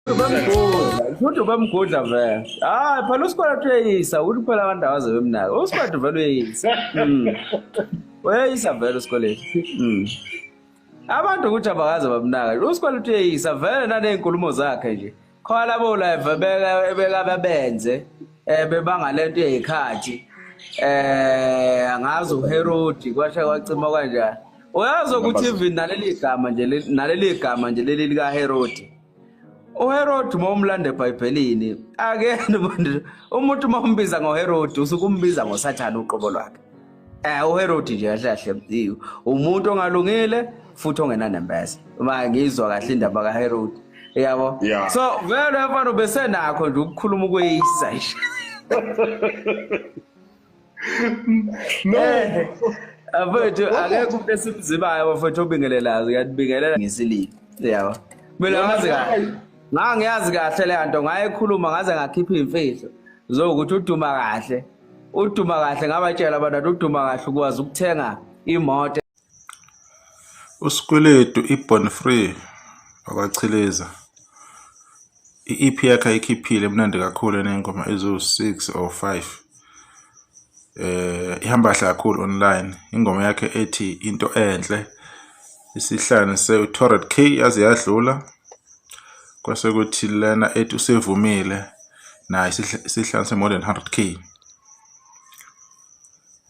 Bamgodla, futhi bamgodla vele. Hayi phela uSikweletu uyeyisa, ukuthi phela abantu abaze bemnaka. USikweletu vele uyeyisa. Uyeyisa vele uSikweletu. Abantu ukuthi abakaze bamnaka. USikweletu uyeyisa vele naney'nkulumo zakhe nje. Khona labo live beka beka bebenze bebanga lento yey'khathi. Angazi uHerodi kwasha kwacima kanjani. Uyazi ukuthi even naleli gama nje naleli gama nje leli lika Herodi. uHerod uma umlanda eBhayibhelini akena umuntu umuntu uma umbiza ngoHerod usuke umbiza ngoSathane uqobo lwakhe. UHerod nje kahle kahle umuntu ongalungile futhi ongenanembeza. Uma ngizwa kahle indaba kaHerod. Yabo. So vele mfana ubesenakho nje ukukhuluma ukweyisa nje. No. Abethu akekho umuntu esimzibayo bafethu obingelelayo ngiyabingelela ngesililo. Yabo. Mina ngazi kahle. Ngangiyazi kahle le nto ngayikhuluma ngaze ngakhipha imfihlo. Zokuthi uduma kahle. Uduma kahle ngabatshela abantu uduma kahle ukwazi ukuthenga imoto. Usikweletu iBorn Free wakwaChiliza. I-EP yakhe ayikhiphile imnandi kakhulu eney'ngoma eziwu-6 or 5. Ihamba kahle kakhulu online. Ingoma yakhe ethi Into Enhle isihlanganise u-200K yaze yadlula. Kwase kuthi lena ethi Usevumile nayo isihlanganise more than 100K.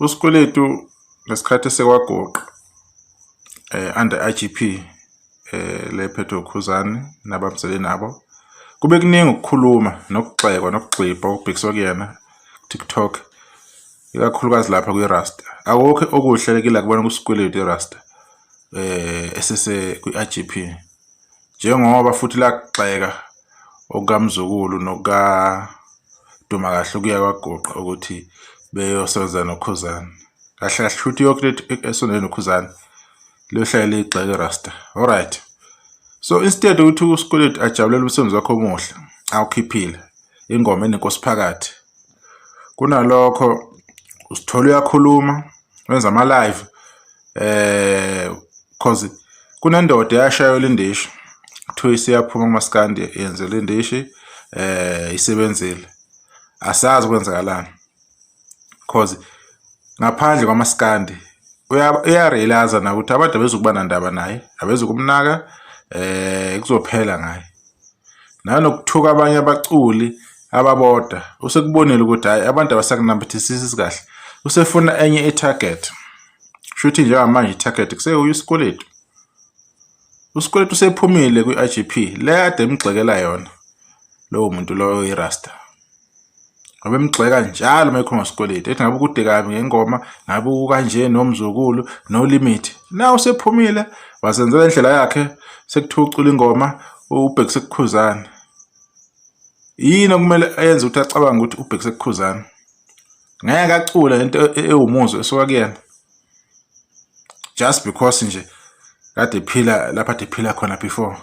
Usikweletu ngesikhathi sekwagoqa under IGP lephethwe uKhuzani nabamsele nabo, kube kuningi ukukhuluma nokugxekwa nokugxibha okubhekiswa kuyena TikTok, ikakhulukazi lapha kwi-Rasta. Akukho okuhle kila kubona kuSikweletu iRasta esese kwi-IGP, njengoba futhi lakugxeka okukaMzukulu nokuka Duma kahle ukuya kwagoqa ukuthi beyosebenza noKhuzani. Kahle kahle futhi yonke into esondele noKhuzani liyohlale liyigxeka iRasta. Alright. So instead ukuthi uSikweletu ajabulele umsebenzi wakhe omuhle awukhiphile ingoma enenkosi phakathi, kunalokho usithola uyakhuluma wenza ama live cause kunendoda eyashayelwa indishi kuthiwa isiyaphuma kumaskandi yenzela indishi isebenzile, asazi kwenzakalani cause ngaphandle kwamaskandi uyarealize na ukuthi abantu abezukuba nandaba naye, abezukumnaka, kuzophela ngaye. Nanokuthuka abanye abaculi ababoda usekubonile ukuthi hayi abantu abasakunambithisisi kahle, usefuna enye i-target. Shuthi njengamanje i-target kusewuye uSikweletu. USikweletu usephumile kwi-IGP le kade emgxekela yona lowo muntu loyo iRasta. Ngoba emgxeka njalo uma ekhuluma ngoSikweletu ethi ngabe ukude kabi ngengoma, ngabe ukanje noMzukulu no limit. Na usephumile wasenzela indlela yakhe, sekuthiwa ucula ingoma ubhekise kuKhuzani. Yini okumele ayenze ukuthi acabange ukuthi ubhekise kuKhuzani? Ngeke acule into ewumuzwa esuka kuyena just because nje kade ephila lapha kade ephila khona before.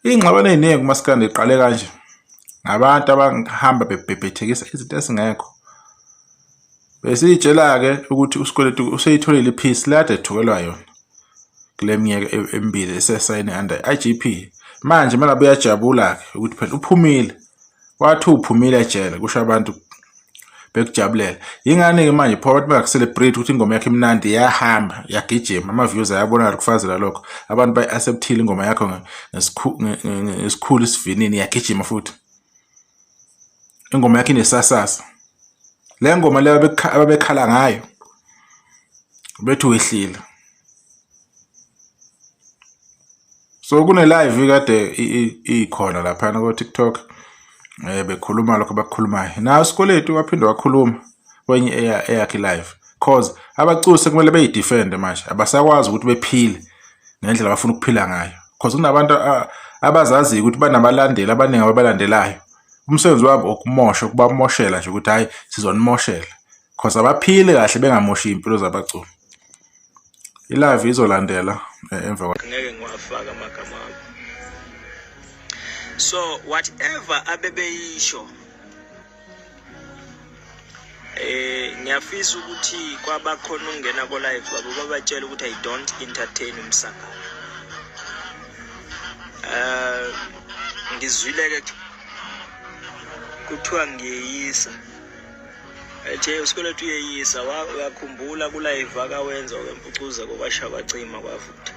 Iy'ngxabano ey'ningi kumaskandi iqale kanje ngabantu abahamba bebhebhethekisa izinto ezingekho. Besiyitshela-ke ukuthi uSikweletu useyitholile iphisi le kade ethukelwa yona kule minyaka emibili esesayine under IGP. Manje uma ngabe uyajabula-ke ukuthi phela uphumile, wathi uphumile ejele kusho abantu bekujabulela. Yingani-ke manje pho abantu bengaku-celebrate ukuthi ingoma yakho imnandi, iyahamba iyagijima, ama-views ayabonakala kufazela lokho. Abantu bayi-accept-ile ingoma yakho ngesikhulu isivinini, iyagijima futhi. Ingoma yakho inesasasa. Le ngoma le ababekhala ngayo bethi wehlile. So kune live kade ikhona laphana ko TikTok bekhuluma lokho abakukhulumayo. Nayo Sikweletu waphinde wakhuluma kwenye eyakhe live cause abaculi sekumele beyidefend manje, abasakwazi ukuthi bephile ngendlela abafuna ukuphila ngayo cause kunabantu abazaziyo ukuthi banabalandeli abaningi ababalandelayo. Umsebenzi wabo ukumosha, ukubamoshela nje ukuthi hayi sizonimoshela cause abaphili kahle bengamoshi iy'mpilo zabaculi. I-live izolandela emva kwa ngeke ngiwafake amagama abo. So whatever abebeyisho ngiyafisa ukuthi kwabakhona ukungena ko live babo babatshela ukuthi I don't entertain umsangano. Ngizwile-ke kuthiwa ngiyeyisa. Ethe uSikweletu uyeyisa, uyakhumbula ku-live akawenza okwempucuza kwasha kwacima kwavutha.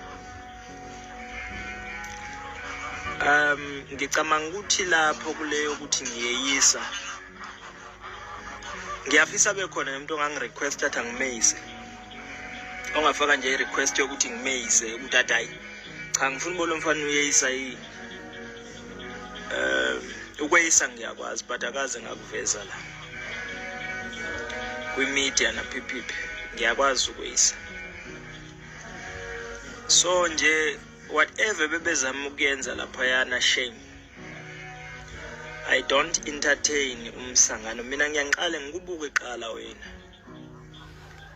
Ngicabanga ukuthi lapho kuleyo ukuthi ngiyeyisa, ngiyafisa bekhona umuntu ongangi-request athi angimeyise, ongafaka nje i-request yokuthi ngimeyise ukuthi hayi cha ngifuna ubona umfana uyeyisa yini. Ukweyisa ngiyakwazi but akaze ngakuveza la kwi-media naphiphi, ngiyakwazi ukweyisa. So nje whatever bebezama ukuyenza laphayana, shame, I don't entertain umsangano. Mina ngiyangiqale ngikubuke qala wena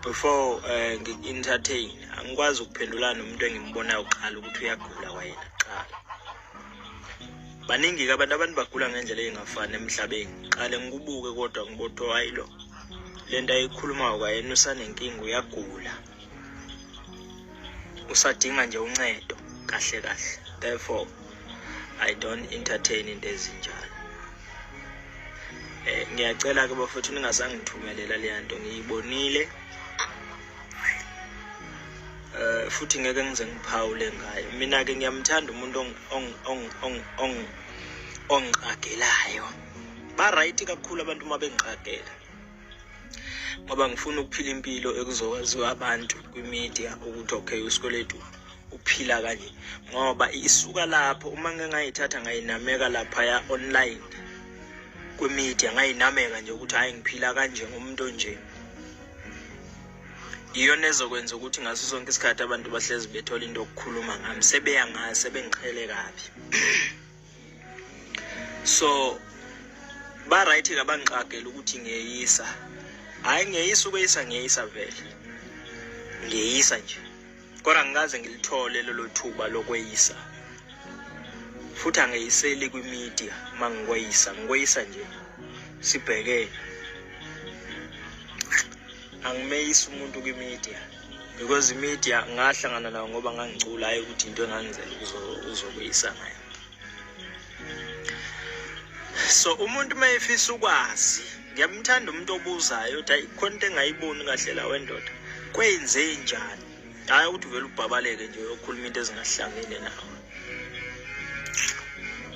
before ngi-entertain. Angikwazi ukuphendulana nomuntu engimbonayo kuqala ukuthi uyagula kwayena kuqala. Baningi-ke abantu bagula ngendlela ey'ngafani emhlabeni. Qale ngikubuke kodwa ngibotho hayi lo lento ayikhulumayo kwayena usanenkinga, uyagula, usadinga nje uncedo kahle kahle. Therefore I don't entertain into ezinjalo. Ngiyacela ke bafethu ningasangithumelela le nto, ngiyibonile futhi ngeke ngize ngiphawule ngayo. Mina ke ngiyamthanda umuntu ongiqagelayo. Ba right kakhulu abantu uma bengiqagela, ngoba ngifuna ukuphila impilo ekuzokwaziwa abantu kwi-media ukuthi okay uSikweletu uphila kanje, ngoba isuka lapho. Uma ngike ngayithatha ngayinameka laphaya online kwi-media, ngayinameka nje ukuthi hhayi ngiphila kanje ngumuntu onje, iyona ezokwenza ukuthi ngaso sonke isikhathi abantu bahlezi bethola into yokukhuluma ngami, sebeyangazi, sebengiqhele kabi. So ba right ke abangiqagela ukuthi ngiyeyisa. Hhayi ngiyeyisa ukweyisa, ngiyeyisa vele, ngiyeyisa nje, kodwa ngikaze ngilithole lelo thuba lokweyisa. Futhi angeyiseli kwi-media uma ngikweyisa, ngikweyisa nje sibhekene. Angimeyisi umuntu kwi-media because i-media ngahlangana nayo ngoba ngangicula, hhayi ukuthi into engangizela uzokweyisa ngayo. So umuntu uma efisa ukwazi, ngiyamthanda umuntu obuzayo ukuthi hayi khona into engayiboni kahle la wendoda, kwenze njani? Hhayi ukuthi uvele ubhabaleke nje uyokhuluma into ezingahlangene nawe.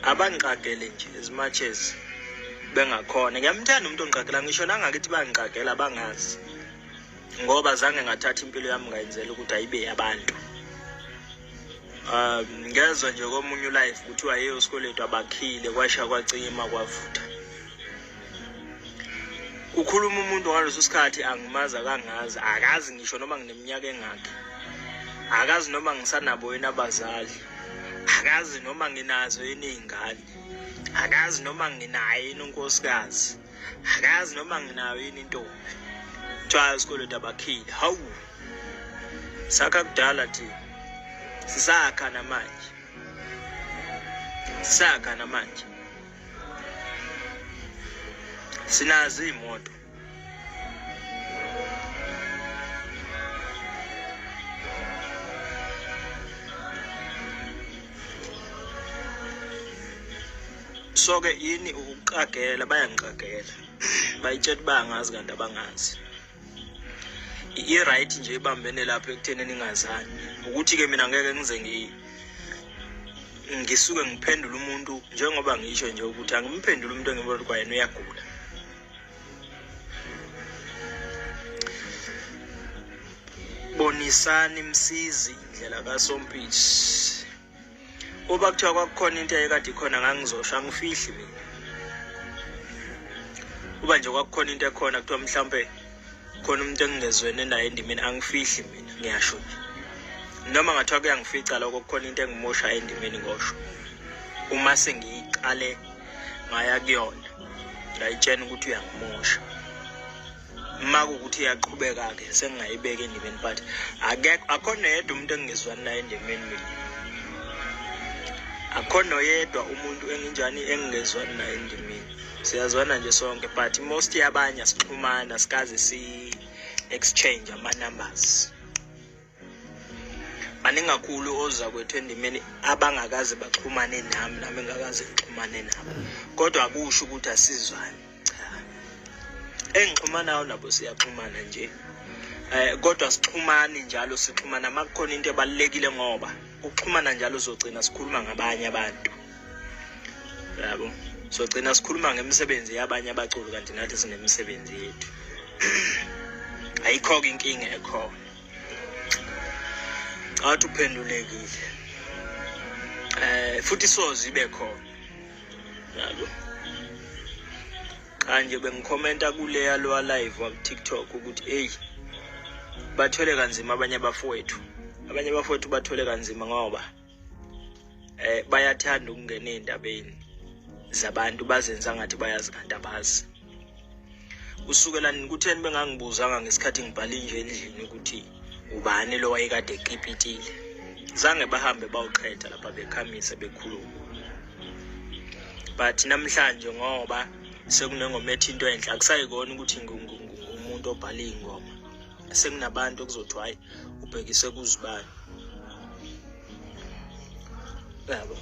Abangiqagele nje as much as bengakhona. Ngiyamthanda umuntu ongiqagela, ngisho nangakithi bangiqagela bangazi, ngoba zange ngathatha impilo yami ngayenzela ukuthi ayibe yabantu. Ngezwa nje komunye ulive kuthiwa hey uSikweletu abakhile, kwasha kwacima kwavutha. Ukhuluma umuntu ngaleso sikhathi angimazi, akangazi, akazi ngisho noma ngineminyaka engakhi, akazi noma ngisanabo yini abazali, akazi noma nginazo yini iy'ngane, akazi noma nginaye yini unkosikazi, akazi noma nginayo yini intombi. Kuthiwa uSikweletu abakhile. Hawu, sakha kudala thina, sisakha namanje, sisakha namanje, sinazo iy'moto. So ke yini ukuqagela? Bayangiqagela, bayitshela bangazi kanti abangazi. I-right nje ibambene lapho ekutheni ningazani. Ukuthi ke mina ngeke ngize ngisuke ngiphendule umuntu, njengoba ngisho nje ukuthi angimphendule umuntu engibona ukuthi kwayena uyagula. Bonisani Msizi, indlela kaSompisi. Uba kuthiwa kwakukhona into eyayikade ikhona ngangizosho, angifihli mina. Uba nje kwakukhona into ekhona kuthiwa mhlampe khona umuntu engingezwene naye endimeni, angifihli mina, ngiyasho nje. Noma ngathiwa kuyangifica lokho, kukhona into engimosha endimeni ngosho. Uma sengiyiqale ngaya kuyona, ngayitshena ukuthi uyangimosha. Uma kuwukuthi iyaqhubeka-ke sengingayibeka endimeni, but akekho, akho noyedwa umuntu engingezwani naye endimeni mina. Akho noyedwa umuntu enginjani engingezwani naye endimeni. Siyazwana nje sonke, but most yabanye asixhumana, sikaze si-exchange ama-numbers. Baningi kakhulu ozakwethu endimeni abangakaze baxhumane nami, nami ngakaze ngixhumane nabo, kodwa akusho ukuthi asizwani. Cha, engixhumanayo nabo siyaxhumana nje, kodwa sixhumani njalo, sixhumana uma kukhona into ebalulekile, ngoba ukuxhumana njalo uzogcina sikhuluma ngabanye abantu, yabo, sogcina sikhuluma ngemisebenzi yabanye abaculi kanti nathi sinemisebenzi yethu. Ayikho-ke inkinga ekhona. Athi uphendulekile, futhi soze ibe khona, yabo. Kanje bengikhomenta kuleya lowa live wa TikTok ukuthi hey, bathwele kanzima abanye abafowethu, abanye abafowethu bathwele kanzima ngoba bayathanda ukungena ey'ndabeni zabantu, bazenza ngathi bayazi kanti abazi. Kusukela kutheni bengangibuzanga ngesikhathi ngibhala inje endlini ukuthi ubani lo wayekade ekipitile, zange bahambe bawuqhetha lapha bekhamise bekhuluma. But namhlanje ngoba sekunengoma ethi into enhle, akusayikona ukuthi ngumuntu obhala iy'ngoma, sekunabantu okuzothiwa hayi ubhekise kuzibani, yabo.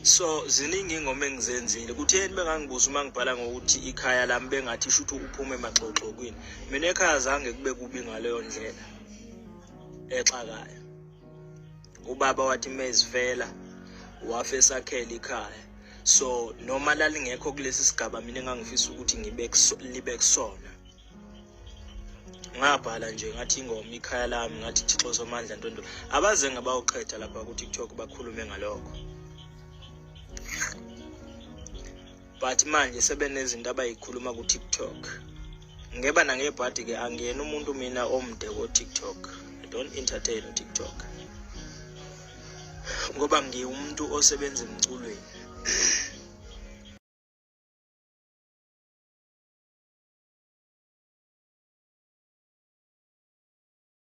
So ziningi iy'ngoma engizenzile. Kutheni bengangibuza uma ngibhala ngokuthi ikhaya lami, bengathi shuthi uphume emaxoxokwini. Mina ekhaya zange kube kubi ngaleyo ndlela exakayo. Ubaba wathi mezifela wafe esakhela ikhaya, so noma lalingekho kulesi sigaba mina engangifisa ukuthi ngibe libe kusona, ngabhala nje ngathi ingoma ikhaya lami, ngathi Thixo Somandla ntonto. Abaze ngabawuqhetha lapha ku TikTok bakhulume ngalokho, but manje sebenezinto abayikhuluma ku TikTok. Ngeba nangebhadi ke, angiyena umuntu mina omde ko TikTok. I don't entertain TikTok ngoba ngiwumuntu osebenza emculweni.